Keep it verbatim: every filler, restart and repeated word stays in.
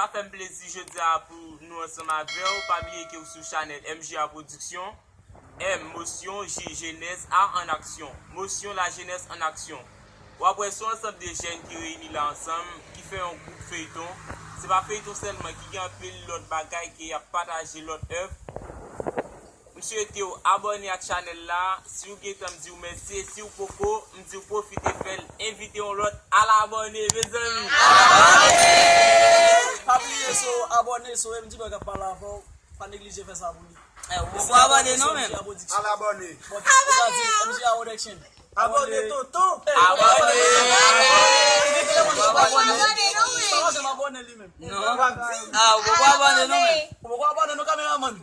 Sa fè m plezi jodi a pou nou ansanm avè w. Pa bliye ke w sou chanèl M J A Production. M, Motion, J, Jeunesse, A en action. Motion, la jeunesse en action. W ap wè se yon ansanm de jèn ki reyini la ansanm, ki fè yon gwoup feyton. Se pa feyton sèlman, ki gen anpil lòt bagay ke y ap pataje, lòt èv. M swete w abòne ak chanèl la. Si w gentan, m di w mèsi. E si w poko, m di w pwofite fè l. Envite yon lòt al abòne, mezanmi. Pa bliye so abòne, so M D Boy k ap pale avè w. Pa neglije fè sa pou li. Eh, ou poko abòne non, men. Al abòne. Bon, ou ka di M J A Production. Abòne, tonton. Abòne. Ou poko abòne non, men. Non. Ah, ou poko abòne non, men. Ou poko abòne non, kameramann.